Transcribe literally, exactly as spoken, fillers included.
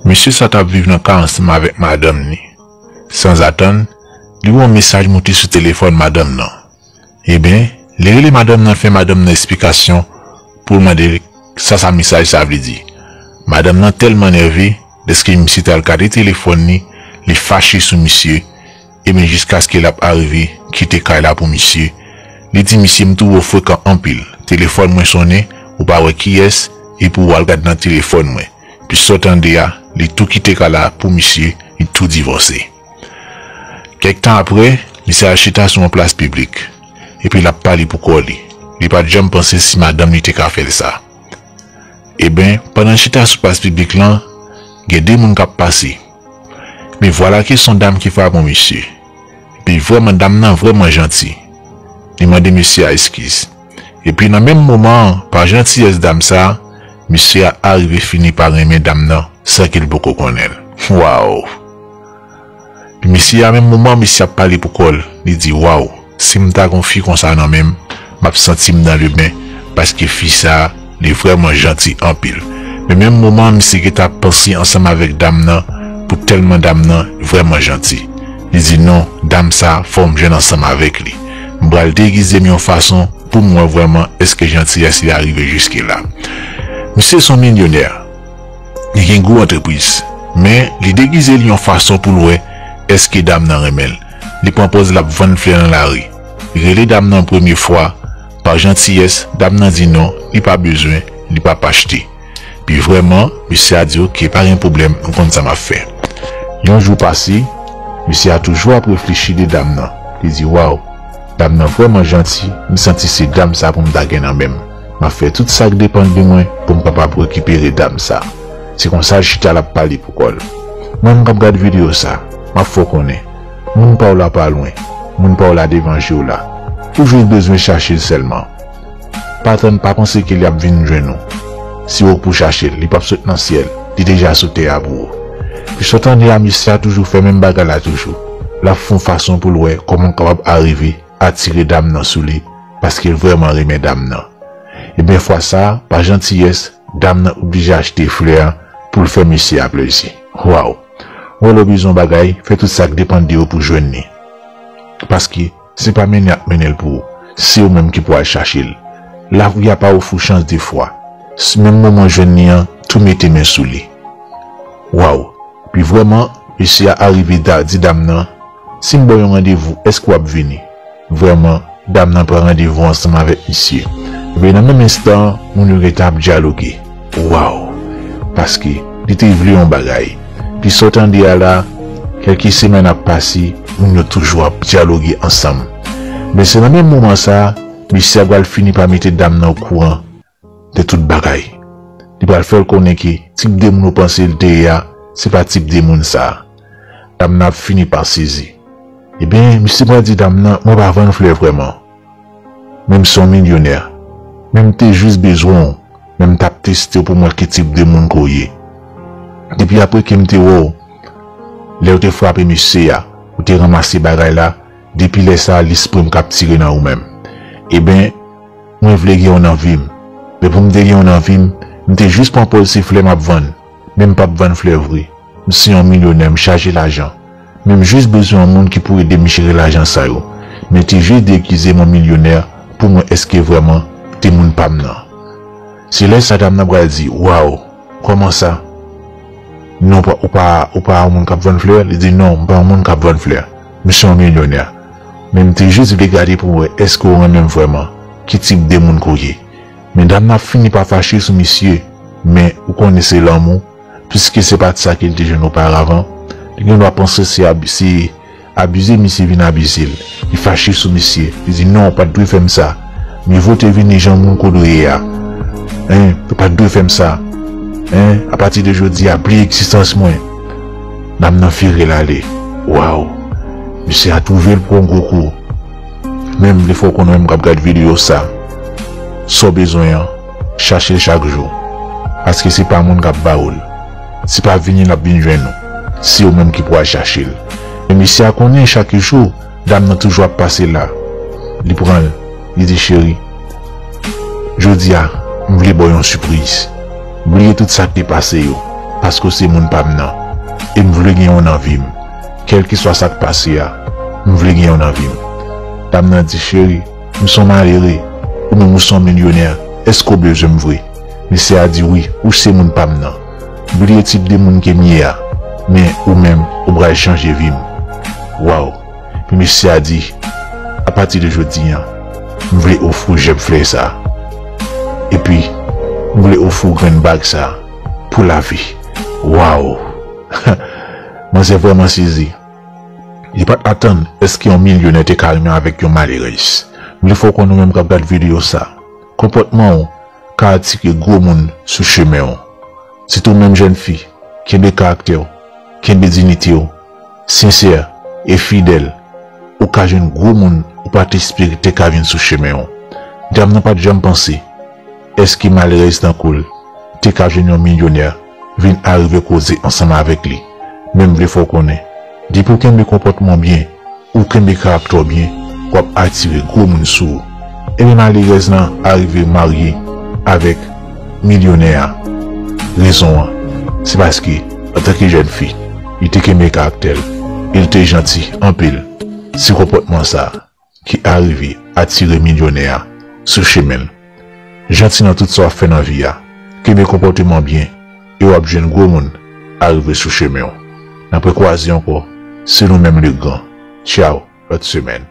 Mesye sa t ap viv nan kay ansanm avèk madanm li. Sanzatann, li wè yon mesaj moute sou telefòn madanm nan. Ebyen, li rele madanm nan, fè madanm nan esplikasyon pou l mande l sa sa mesaj sa vle di. Madanm nan tèlman nève, dèske misye t al gade telefòn li, li fache sou misye, ebyen jiskaske l ap arive kite kay la pou misye. Li di misye, "M twouve w frekan anpil. Telefòn mwen sonnen, ou pa wè kiyès, epi w al gad nan telefòn mwen." Pi sa w tande a, li tou kite kay la pou misye, li tou divòse. Kèk tan apre, misye al chita sou yon plas piblik, epi l ap pale pou kò li. Li pa t janm panse si madanm li te ka fè l sa. Ebyen, pandan l chita sou plas piblik lan, gen de moun k ap pase. Men vwala ke s on dam ki frape yon misye. Epi vrèman, dam nan vrèman janti. Li mande mesye a eskiz. Epi nan menm moman an, pa jantiyès dam sa a, mesye a arive fini pa renmen dam nan san ke l poko konnen l. Waw! Epi mesye a, menm moman an, mesye ap pale pou kò l, li di, "Waw, si m ta gen yon fi konsa nan men m, m ap santi m dan le ben, paske fi sa a, li vrèman janti anpil." Men menm moman an, misye gentan ap panse ansanm avèk dam nan, pou tèlman dam nan vrèman janti. Li di, "Non, dam sa a, fò m jwenn ansanm avèk li. M pral degize m yon fason pou m wè vrèman èske jantiyès li a rive jiske la." Misye se yon milyonè. Li gen gwo antrepriz. Men, li degize li yon fason pou l wè èske dam nan renmen l. Li pran pòz l ap vann flè nan lari. Li rele dam nan premye fwa. Pa jantiyès, dam nan di non, li pa bezwen, li p ap achte. Pi vrèman, mesye a di, "Oke, pa gen pwoblèm, m konn sa m ap fè." Yon jou pase, mesye a toujou ap reflechi de dam nan. Li di, "Waw, dam nan vrèman janti, m santi se dam sa pou m ta gen nan men m. M ap fè tout sa k depann de mwen pou m kapab rekipere dam sa." Se konsa l chita l ap pale pou kò l. Mwen menm k ap gad videyo sa, m ap fè w konnen, moun pa w la pa lwen, moun pa w la devan je w la. Ou jis bezwen chache l sèlman. Pa tann, pa panse ke li ap vin jwenn ou. Se ou k pou chache l, li p ap sot nan syèl, li deja sou tè a pou ou. Pi sa w tande a, mesye a toujou fè menm bagay la toujou. L ap fè yon fason pou l wè kòman l kapab arive atire dam nan sou li, paske l vrèman renmen dam nan. Ebyen, fwa sa a, pa jantiyès, dam nan oblije achte flè a pou l fè mesye a plezi. Waw! Ou wè, lè w bezwen yon bagay, fè tout sa k depann de ou pou jwenn li. Paske se pa mennen y ap mennen l pou ou, se ou menm ki pou al chache l. Lavi a pa ofri w chans de fwa. S-, menm moman w jwenn li an, tou mete men sou li. Waw! Pi vrèman, mesye a arive da-, di dam nan, "Si m ba w yon randevou, èske w ap vini?" Vrèman, dam nan pran randevou ansanm avèk misye. Ebyen, nan menm enstan an, moun yo gentan ap dyaloge. Waw! Paske li te vle yon bagay. Pi sa w tande a la, kèlke semèn ap pase, moun yo toujou ap dyaloge ansanm. Men se nan menm moman sa a, mesye a pral fini pa mete dam nan okouran de tout bagay. Li pral fè l konnen ke tip de moun ou panse l te ye a, se pa tip de moun sa a. Dam nan ap fini pa sezi. Ebyen, misye pral di dam nan, "Mwen pa vann flè vrèman. Men m se yon milyonè. Men m te jis bezwen w. Men m t ap teste w pou m wè ki tip de moun ke w ye. Depi apre ke m te wè w, lè w te frape mesye a, ou te ranmase bagay la, depi lè sa a, lespri m kaptire nan ou menm. Ebyen, mwen vle gen w nan vi m. Men pou m te gen w nan vi m, m te jis pran pòz se flè m ap vann. Men m p ap vann flè vre. M se yon milyonè, m chaje lajan. Men m jis bezwen yon moun ki pou ede m jere lajan sa yo. Men te jis degize m an milyonè pou m wè èske vrèman timoun pa m nan." Se lè sa dam nan pral di, "Waw, kòman sa? Non, ou pa, ou pa, ou pa yon moun k ap vann flè?" Li di, "Non, m pa yon moun k ap vann flè. M se yon milyonè. Men m te jis vle gade pou m wè èske w renmen m vrèman, ki tip de moun ke w ye. Men dam nan ap fini pa fache sou misye, men ou konnen se lanmou, piske se pa t sa ke l te jwenn oparavan, li gen dwa panse se abi-, se abize misye vin abize l. Li fache sou misye. Li di, 'Non, ou pa t dwe fè m sa. Mye vo w te vini jan moun ke w dwe ye a. Hein, ou pa t dwe fè m sa. Hein, apati de jodi a, bliye egzistans mwen.'" Dam nan vire l ale. Waw! Misye a twouve l pran gwo kou. Men m vle fè w konnen, ou menm k ap gad videyo sa, sa w bezwen an, chache l chak jou. Paske se pa moun k ap ba ou l. Se pa vini l ap vin jwenn ou. Se ou menm ki pou al chache l. Men mesye a konnen chak jou, dam nan toujou ap pase la. Li pran l, li di, "Cheri, jodi a, m vle ba w yon sipriz. Bliye tout sa k te pase yo. paske w se moun pa m nan. E m vle genyen w nan vi m. Kèlkeswa sa k pase a, m vle genyen w nan vi m. Dam nan di, cheri, m se yon malere, ou menm ou se yon milyonè, èske w bezwen m vre? Mesye a di, wi, ou se moun pa m nan. Bliye tip de moun ke m ye a, men ou menm, ou pral chanje vi m. Waw! Epi mesye a di, apati de jodi a, m vle ofri w jèb flè sa. Epi, m vle ofri w grenn bag sa pou lavi. Waw! Manzè vrèman sezi. Li pa t atann èske yon milyonè te ka renmen avèk yon malerèz. M vle fè w konnen ou menm k ap gad videyo sa. Konpòtman w ka atire gwo moun sou chemen w. Sitou menm jèn fi, kenbe karaktè w, kenbe diyite w, sensè e fidèl, ou ka jwenn gwo moun ou pa t espere te ka vin sou chemen w. Dam nan pa t janm panse èske malerèz tankou l te ka jwenn yon milyonè vin arive koze ansanm avèk li. Men m vle fè w konnen, depi w kenbe konpòtman w byen, ou kenbe karaktè w byen, w ap atire gwo moun sou ou. Ebyen malerèz lan arive marye avèk milyonè a. Rezon an, se paske, antanke jèn fi, li te kenbe karaktè l, e li te janti anpil. Se konpòtman sa ki arive atire milyonè a sou chemen l. Janti nan tout sa w ap fè nan vi a. Kenbe konpòteman w byen e w ap jwenn gwo moun arive sou chemen w. N ap rekwaze ankò, se nou menm le gran. Tchaw, lòt semèn.